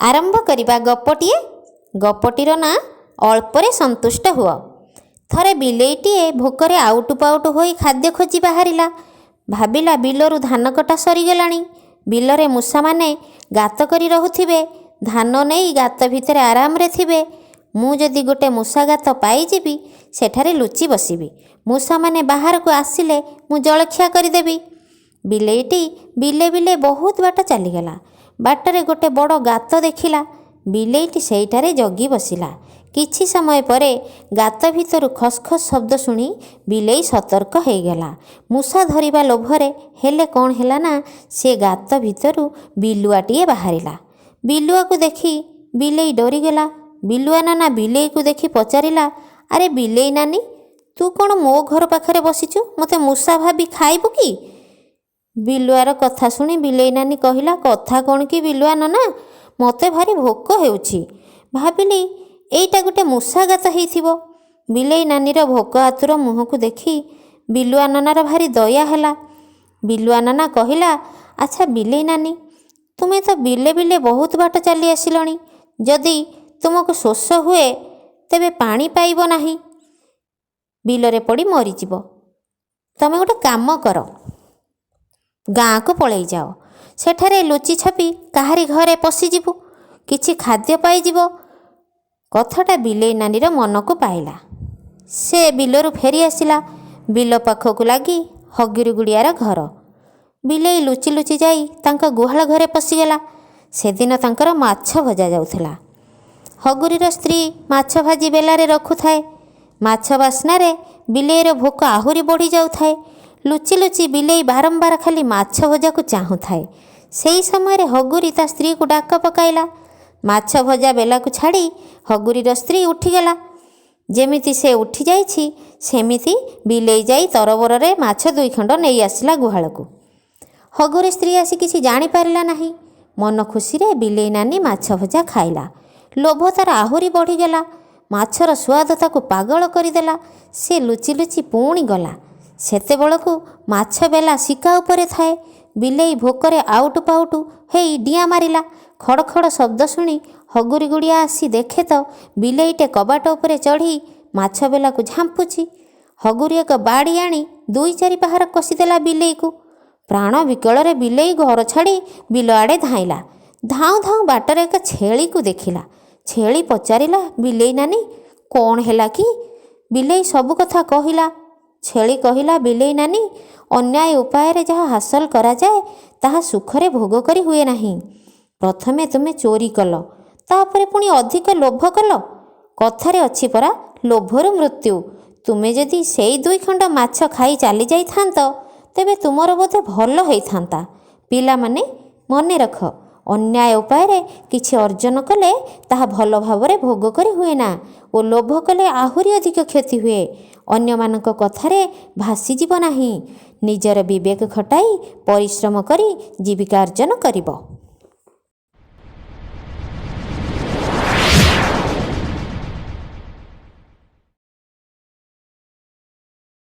ଆରମ୍ଭ କରିବା ଗପଟିଏ। ଗପଟିର ନାଁ ଅଳ୍ପରେ ସନ୍ତୁଷ୍ଟ ହୁଅ। ଥରେ ବିଲେଇଟିଏ ଭୋକରେ ଆଉଟୁ ପାଉଟୁ ହୋଇ ଖାଦ୍ୟ ଖୋଜି ବାହାରିଲା। ଭାବିଲା, ବିଲରୁ ଧାନ କଟା ସରିଗଲାଣି, ବିଲରେ ମୂଷାମାନେ ଗାତ କରି ରହୁଥିବେ, ଧାନ ନେଇ ଗାତ ଭିତରେ ଆରାମରେ ଥିବେ। ମୁଁ ଯଦି ଗୋଟେ ମୂଷା ଗାତ ପାଇଯିବି, ସେଠାରେ ଲୁଚି ବସିବି। ମୂଷାମାନେ ବାହାରକୁ ଆସିଲେ ମୁଁ ଜଳଖିଆ କରିଦେବି। ବିଲେଇଟି ବିଲେ ବିଲେ ବହୁତ ବାଟ ଚାଲିଗଲା। ବାଟରେ ଗୋଟେ ବଡ଼ ଗାତ ଦେଖିଲା। ବିଲେଇଟି ସେଇଠାରେ ଜଗି ବସିଲା। କିଛି ସମୟ ପରେ ଗାତ ଭିତରୁ ଖସ୍ ଖସ୍ ଶବ୍ଦ ଶୁଣି ବିଲେଇ ସତର୍କ ହେଇଗଲା ମୂଷା ଧରିବା ଲୋଭରେ। ହେଲେ କ'ଣ ହେଲା ନା, ସେ ଗାତ ଭିତରୁ ବିଲୁଆଟିଏ ବାହାରିଲା। ବିଲୁଆକୁ ଦେଖି ବିଲେଇ ଡରିଗଲା। ବିଲୁଆ ନନା ବିଲେଇକୁ ଦେଖି ପଚାରିଲା, ଆରେ ବିଲେଇ ନାନୀ, ତୁ କ'ଣ ମୋ ଘର ପାଖରେ ବସିଛୁ? ମୋତେ ମୂଷା ଭାବି ଖାଇବୁ କି? ବିଲୁଆର କଥା ଶୁଣି ବିଲେଇ ନାନୀ କହିଲା, କଥା କ'ଣ କି ବିଲୁଆ ନନା, ମୋତେ ଭାରି ଭୋକ ହେଉଛି। ଭାବିଲି ଏଇଟା ଗୋଟେ ମୂଷା ଗାତ ହେଇଥିବ। ବିଲେଇ ନାନୀର ଭୋକ ଆତୁର ମୁହଁକୁ ଦେଖି ବିଲୁଆ ନନାର ଭାରି ଦୟା ହେଲା। ବିଲୁଆ ନନା କହିଲା, ଆଚ୍ଛା ବିଲେଇ ନାନୀ, ତୁମେ ତ ବିଲେ ବିଲେ ବହୁତ ବାଟ ଚାଲି ଆସିଲଣି। ଯଦି ତୁମକୁ ଶୋଷ ହୁଏ, ତେବେ ପାଣି ପାଇବ ନାହିଁ, ବିଲରେ ପଡ଼ି ମରିଯିବ। ତମେ ଗୋଟେ କାମ କର, ଗାଁକୁ ପଳେଇ ଯାଅ। ସେଠାରେ ଲୁଚି ଛପି କାହାରି ଘରେ ପଶିଯିବୁ, କିଛି ଖାଦ୍ୟ ପାଇଯିବ। କଥାଟା ବିଲେଇ ନାନୀର ମନକୁ ପାଇଲା। ସେ ବିଲରୁ ଫେରି ଆସିଲା। ବିଲ ପାଖକୁ ଲାଗି ହଗିରି ଗୁଡ଼ିଆର ଘର। ବିଲେଇ ଲୁଚି ଲୁଚି ଯାଇ ତାଙ୍କ ଗୁହାଳ ଘରେ ପଶିଗଲା। ସେଦିନ ତାଙ୍କର ମାଛ ଭଜା ଯାଉଥିଲା। ହଗୁରୀର ସ୍ତ୍ରୀ ମାଛ ଭାଜି ବେଲାରେ ରଖୁଥାଏ। ମାଛ ବାସ୍ନାରେ ବିଲେଇର ଭୋକ ଆହୁରି ବଢ଼ି ଯାଉଥାଏ। ଲୁଚି ଲୁଚି ବିଲେଇ ବାରମ୍ବାର ଖାଲି ମାଛ ଭଜାକୁ ଚାହୁଁଥାଏ। ସେହି ସମୟରେ ହଗୁରୀ ତା ସ୍ତ୍ରୀକୁ ଡାକ ପକାଇଲା। ମାଛ ଭଜା ବେଲାକୁ ଛାଡ଼ି ହଗୁରୀର ସ୍ତ୍ରୀ ଉଠିଗଲା। ଯେମିତି ସେ ଉଠିଯାଇଛି, ସେମିତି ବିଲେଇ ଯାଇ ତରବରରେ ମାଛ ଦୁଇ ଖଣ୍ଡ ନେଇ ଆସିଲା ଗୁହାଳକୁ। ହଗୁରୀ ସ୍ତ୍ରୀ ଆସି କିଛି ଜାଣିପାରିଲା ନାହିଁ। ମନ ଖୁସିରେ ବିଲେଇ ନାନୀ ମାଛ ଭଜା ଖାଇଲା। ଲୋଭ ତାର ଆହୁରି ବଢ଼ିଗଲା। ମାଛର ସୁଆଦ ତାକୁ ପାଗଳ କରିଦେଲା। ସେ ଲୁଚି ଲୁଚି ପୁଣି ଗଲା। ସେତେବେଳକୁ ମାଛ ବେଲା ଶିକା ଉପରେ ଥାଏ। ବିଲେଇ ଭୋକରେ ଆଉଟୁ ପାଉଟୁ ହେଇ ଡିଆଁ ମାରିଲା। ଖଡ଼ ଖଡ଼ ଶବ୍ଦ ଶୁଣି ହଗୁରୀ ଗୁଡ଼ିଆ ଆସି ଦେଖେ ତ ବିଲେଇଟେ କବାଟ ଉପରେ ଚଢ଼ି ମାଛ ବେଲାକୁ ଝାମ୍ପୁଛି। ହଗୁରୀ ଏକ ବାଡ଼ି ଆଣି ଦୁଇ ଚାରି ପାହାର କଷିଦେଲା ବିଲେଇକୁ। ପ୍ରାଣ ବିକଳରେ ବିଲେଇ ଘର ଛାଡ଼ି ବିଲ ଆଡ଼େ ଧାଇଁଲା। ଧାଉଁ ଧାଉଁ ବାଟରେ ଏକ ଛେଳିକୁ ଦେଖିଲା। ଛେଳି ପଚାରିଲା, ବିଲେଇ ନାନୀ, କ'ଣ ହେଲା କି? ବିଲେଇ ସବୁ କଥା କହିଲା। ଛେଳି କହିଲା, ବିଲେଇ ନାନୀ, ଅନ୍ୟାୟ ଉପାୟରେ ଯାହା ହାସଲ କରାଯାଏ, ତାହା ସୁଖରେ ଭୋଗ କରି ହୁଏ ନାହିଁ। ପ୍ରଥମେ ତୁମେ ଚୋରି କଲ, ତାପରେ ପୁଣି ଅଧିକ ଲୋଭ କଲ। କଥାରେ ଅଛି ପରା, ଲୋଭରୁ ମୃତ୍ୟୁ। ତୁମେ ଯଦି ସେଇ ଦୁଇ ଖଣ୍ଡ ମାଛ ଖାଇ ଚାଲି ଯାଇଥାନ୍ତ, ତେବେ ତୁମର ବୋଧେ ଭଲ ହେଇଥାନ୍ତା। ପିଲାମାନେ, ମନେ ରଖ, ଅନ୍ୟାୟ ଉପାୟରେ କିଛି ଅର୍ଜନ କଲେ ତାହା ଭଲ ଭାବରେ ଭୋଗ କରି ହୁଏ ନା ଓ ଲୋଭ କଲେ ଆହୁରି ଅଧିକ କ୍ଷତି ହୁଏ। ଅନ୍ୟମାନଙ୍କ କଥାରେ ଭାସିଯିବ ନାହିଁ। ନିଜର ବିବେକ ଖଟାଇ ପରିଶ୍ରମ କରି ଜୀବିକା ଅର୍ଜନ କରିବ।